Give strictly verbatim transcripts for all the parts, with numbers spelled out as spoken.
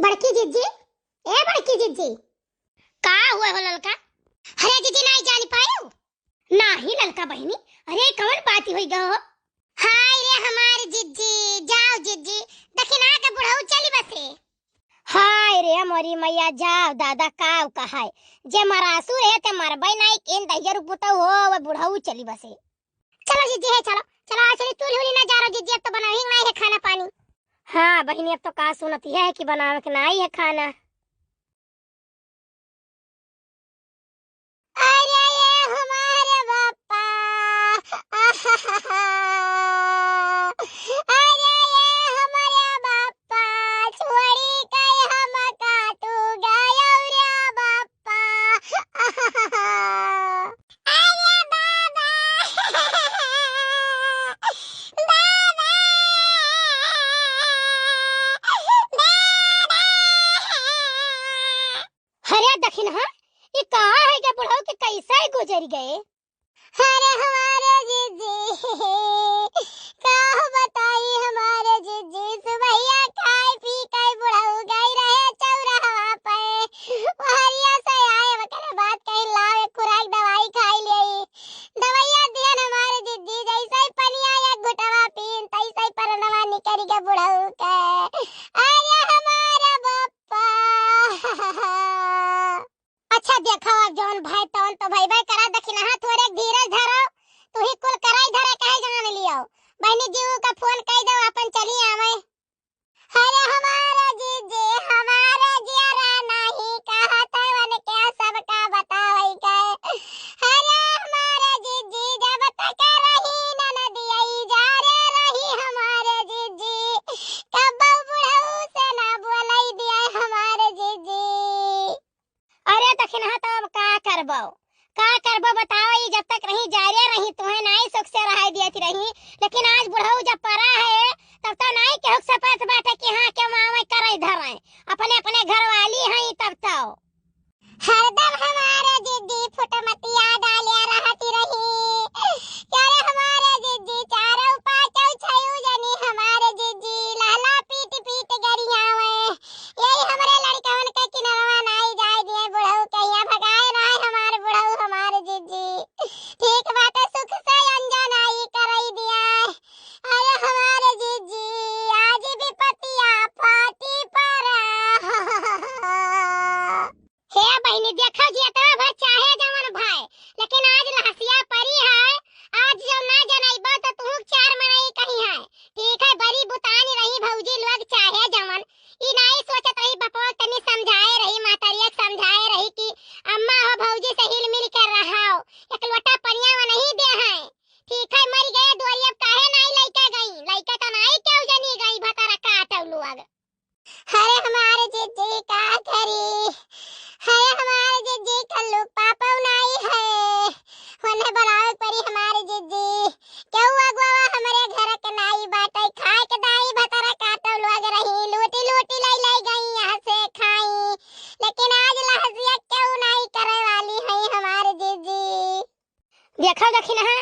बड़की जिज्जी, ए बड़की जिज्जी। का हुआ हो ललका? अरे जिज्जी, नाई जानी पायू? नाही ललका बहिनी, अरे कवन बात होई गो? हाय रे हमार जिज्जी, जाओ जिज्जी, दखिनहा के बुढ़ऊ चली बसे। हाय रे मोरी मैया, जाओ दादा, काव कहाय, जे मरासू रहे ते मरबै नाई, केन दहिजर पुतऊ हो, वो बुढ़ऊ चली बसे। चलो जिज्जी है, चलो, चलो, आज थोड़ी तूल हुली ना जा रहो जिज्जी, अब तो बनावे ही नाई है खाना पानी। हाँ बहिनी, अब तो का सुनत है कि बनावे के नाई है खाना। अरे ये हमारे बापा, आहाहा। अरे ये हमारे बापा, छोड़ी के हमका तू गयो रे बापा, आहाहा। अरे बाबा, बाबा, बाबा। अरे दखिनहा, ई का है गे बुढ़ऊ के कैसे गुजर गए? अरे हमारे जिज्जी, का बताई हमारे जिज्जी, सुबहिया खाए पी के बुढ़ऊ गई रहे चौराहा पे, बहरिया से आए, ओकरे बाद कहीं लाओ एक खुराक दवाई खाई लेई। दवाइया दियन हमारे जिज्जी, जैसे ही पनिया एक घुटवा पीन, तैसे ही परनवा निकल गया बुढ़ऊ के। अरे हमारे बापा। अच्छा देखो, अब जौन भय तौन तो भयबे करा, दखिनहा थोड़े धीरज धरो, तू ही कुल कराई धरे कहे जान लियो। बहनी जीव का फोन कई दो, अपन चली आवे। अरे हमारे जिज्जी, हमारे जियरा नाही कहत है, उनके सबका बतावई के। अरे हमारे जिज्जी, जब तक रही ननदिया, जा रे रही हमारे जिज्जी, कब्बो बुढ़ऊ से ना बोलई दिया हमारे जिज्जी। अरे दखिनहा, तो अब का करबो, का करबो बताओ, ई जब तक रही जारे रही, तुहे नाई सुख से रहाई दियत रही, लेकिन आज बुढ़ऊ जब परा है, तब तो नाई केहू के सपत बाटे कि हाँ, के मावे करे धरे, अपने अपने घर वाली हैं तब तो। हरदम हमारे जिज्जी फुटमतिया डालिया रहती रही, क्या रे हमारे जिज्जी, चारों पाँचों छयू जनी हमारे जिज्जी, लहला पीट पीट गरियावे, यही हमरे लड़कवन के किनरवा नाई जाए दिए बुढ़ऊ, कहिया भगाए नाई हमार बुढ़ऊ हमार जिज्जी। ठीक बाटे, सुख से अंजन आई करई दिया। अरे हमार जिज्जी, आज विपतिया फाटी परा। हे बहिनी, देखो जी, एतना भर चाहे जवन भाई, लेकिन आज लहसिया परी है। आज जब ना जनइबो तो तू चार मनई कहीं है। ठीक है, बड़ी बुतानी रही भौजी लोग, चाहे जवन, ई नाई सोचत रही, बपवा तनी समझाए रही, महतरिया के समझाए रही कि अम्मा हो, भौजी से हिल मिल कर रहो, एक लोटा पनिया वो नहीं दे हैं। ठीक है, मर गए दोरी, अब काहे नाई लइका गई, लइका तो नाई केहू जनी गई, भतारा काटौ लोग। अरे हमारे जिज्जी का करी, अरे हमारे जिज्जी कल्लू पापौ नाई है, उन्हें बुलावे परी हमारे जिज्जी। केहू अगुआ हमरे घर के नाई बाटे, खाए के दाई भतारा काटौ लोग रही, लूटी लूटी लाई लाई गई यहाँ से खाई, लेकिन आज लहसिया केहू नाई करे वाली है हमारे जिज्जी। देखो दखिनहा,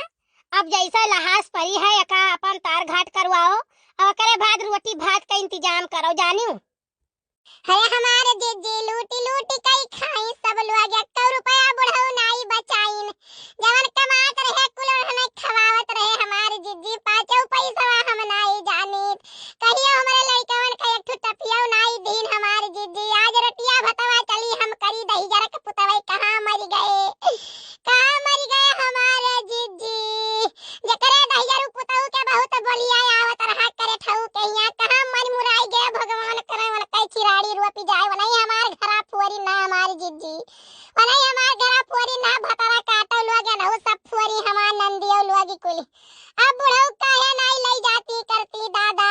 अब जैसा लहास परी है, एका अपन तार घाट करवाओ, और ओकरे बाद रोटी भात का इंतजाम करो, जानियो। अरे हमारे जिज्जी लूटी लूटी कई खाई सब लोग, एक रुपया बुढ़ऊ नाई बचाइन, जवन कमात रहे कुल ओढ़ने खवावत रहे हमारे जिज्जी, पाँचों पैसवा हम नाई जानित, कहियो हमरे लइकवन का एक ठो टपियो नाई दीन हमारे जिज्जी, आज रोटिया भतवा चली हम करी दहिजर के पुतवे कहाँ मर गए। का मर गए हमारे जिज्जी? जेकरे दहिजरू पुतऊ के बहुत बोलिया आवत रहा करे ठऊ के हियाँ, कहाँ मन मुराई गए भगवान करे, उनके चिराड़ी रोपी जाए, वनई हमार घरा फुअरी ना हमार जिज्जी, वनई हमार घरा फुअरी ना भतरा काटो लोग, अनहु सब फुअरी हमार नंदियो लोग कुल। अब बुढ़ऊ काहे नाई लई जाती करती दादा,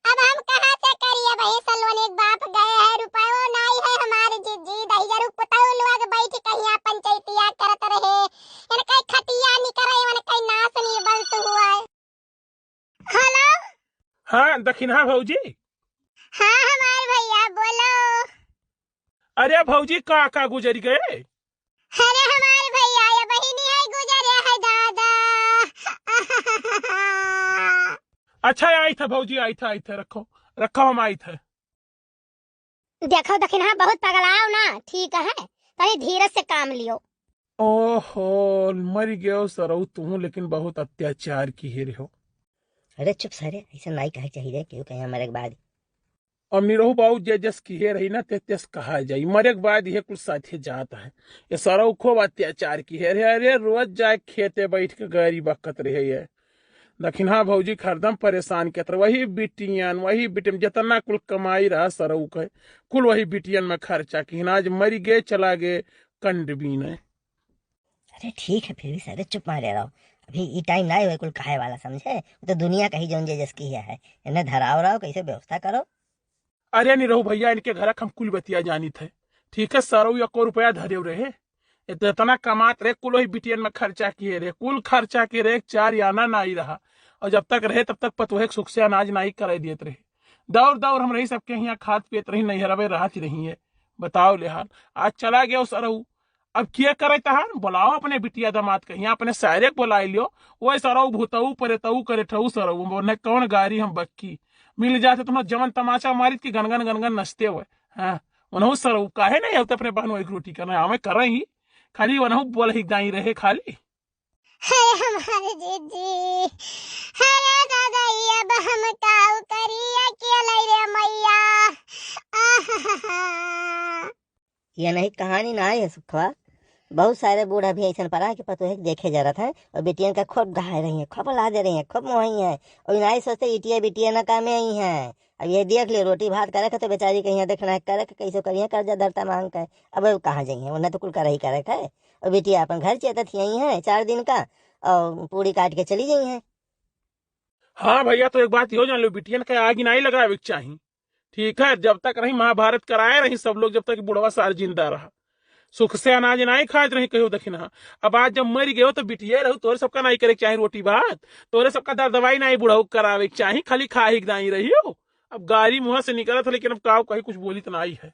अब हम कहाँ से करी? अब हे सलोनी के बाप गए हैं, रुपयो नाई है हमारे जिज्जी, दहिजरू पुतऊ लोग बैठ कहिया पंचायतिया करत रहे, इनके खटिया निकरे, इनके नास निर्बंस हुआ है। हेलो। हाँ दखिनहा भौजी। हाँ हमार भैया बोलो। अरे भौजी का का गुजर गए? अरे हमार भैया ये बहिनी है गुजरे है दादा। अच्छा आई था भौजी, आई था, आई था, रखो, रखो हम आई था। देखो दखिनहा, बहुत पगलाओ ना, ठीक है, तनी धीरज से काम लियो। ओहो, मरि गयो सरऊ तुहूँ, लेकिन बहुत अत्याचार किहे रहो। अरे चुप सारे, ऐसा नाई कहे चाहिए रे, केहू कहे मरे के बाद। अब निरहू बाबू जे जस किहे रही ना, ते तस कहा जाई, मरे के बाद इहे कुल साथे जात है। ये सरऊ खूब अत्याचार किहे रहे, अरे रोज जाए खेते बैठ के गारी बकत रहे ये। दखिनहा भौजी के हरदम परेशान करत रहे, वही बिटियन, वही बिटियन, जितना कुल कमाई रहा सरऊ के, कुल वही बिटियन में खर्चा किहिन। आज मरि गए, चला गए कंड बीने। अरे ठीक है, फिर भी सारे चुप मारे रहो, अभी ई टाइम ना है कुल कहे वाला, समझे? वो तो दुनिया कही जौन जे जस किहे है, इन्हें धराव रहो, कैसे व्यवस्था करो। अरे निरहू भैया, इनके घर हम कुल बतिया जानित है, ठीक है? सरऊ एको रुपया धरे रहे, इत-, इतना कमात रहे, कुल वही बिटियन में खर्चा किहे रहे, कुल खर्चा किहे रहे, एक चार आना नाई रहा। और जब तक रहे तब तक पतोहे के सुख से अनाज नाई करे देत रहे। दौर दौर हम रही सबके हियाँ खात पियत रही, नैहरवे रहत ही रही है। बताओ ले हाल, आज चला गयो सरऊ, अब किया करे तहार? बुलाओ अपने बिटिया दामाद के हियाँ, अपने सारे के बुलाई लियो। ओए सरऊ भूतऊ परेतऊ करे ठऊ सरऊ, उन्हें कौन गारी हम बक्की? मिल जाते तुम जमन तमाचा मारित की गनगन गनगन नचते हुए। हाँ, उन्हों सरऊ काहे नहीं होते अपने बहन वही रोटी करना, हमें कर रही, खाली उन्हों बोल ही दाई रहे खाली। अरे हमारे जीजी, अरे दादा, ये अब हम काऊ करी, अकेले रे मैया। आहा। ये नहीं कहानी ना है सुखवा, बहुत सारे बूढ़ा भी ऐसन पड़ा है कि पतोहे के देखे जरत है और बिटियन का खूब गहाए रही है, खूब लादे रही है, खूब मोही है। और नाई सोचते इटिया बिटिया ना कामे आई है। अब ये देख ले, रोटी भात करे के तो बेचारी कहीं देखना है, करे के कैसे करिए कर्जा धरता मांग के। अब वो कहाँ जाइए, उन्हें तो कुल करे ही करे के है। और बिटिया अपन घर चेतत ही आई है चार दिन का, और पूड़ी काट के चली गई है। हाँ भैया, तो एक बात यो जान लो, बिटियन के आग नाई लगावे के चाही, ठीक है? जब तक रही महाभारत कराए रही सब लोग, जब तक बुढ़वा सार जिंदा रहा, सुख से अनाज नाई खात रही कहो दखिनहा। अब आज जब मरि गयो तो बिटिया रहू, तोरे सबका नाई करे के चाही रोटी भात, तोरे सबका दर दवाई नाई बुढ़ऊ करावे के चाही, खाली खाही के दाई रही हो। अब गारी मुँह से निकलत है, लेकिन अब काऊ कही कुछ बोली तो नाई है।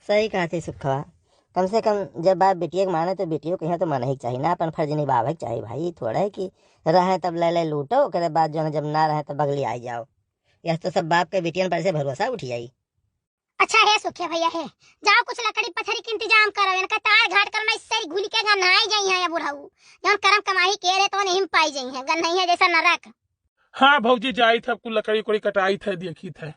सही कहत है सुखवा, कम से कम जब बाप बिटिया के माने तो बिटियो के यहाँ तो माने ही के चाही ना, अपन फर्ज निभावे के चाही भाई। थोड़ा है कि रहे तब ले ले लूटो, ओकरे बाद जो है जब ना रहे तब बगली आई जाओ। यह तो सब बाप के बिटियन पर से भरोसा उठ जाई। अच्छा है सुखे भैया है, जाओ कुछ लकड़ी पत्थरी के इंतजाम करो, इनका तार घाट करो, ना इससे घुल के गन्हाई जाई है ये बुढ़ऊ। जौन करम कमाई के रहे तो नहीं पाई जाई है, गन्हाई है जैसा नरक। हाँ भौजी, जाई थे, कुल लकड़ी उकड़ी कटाई थे, देखी थे।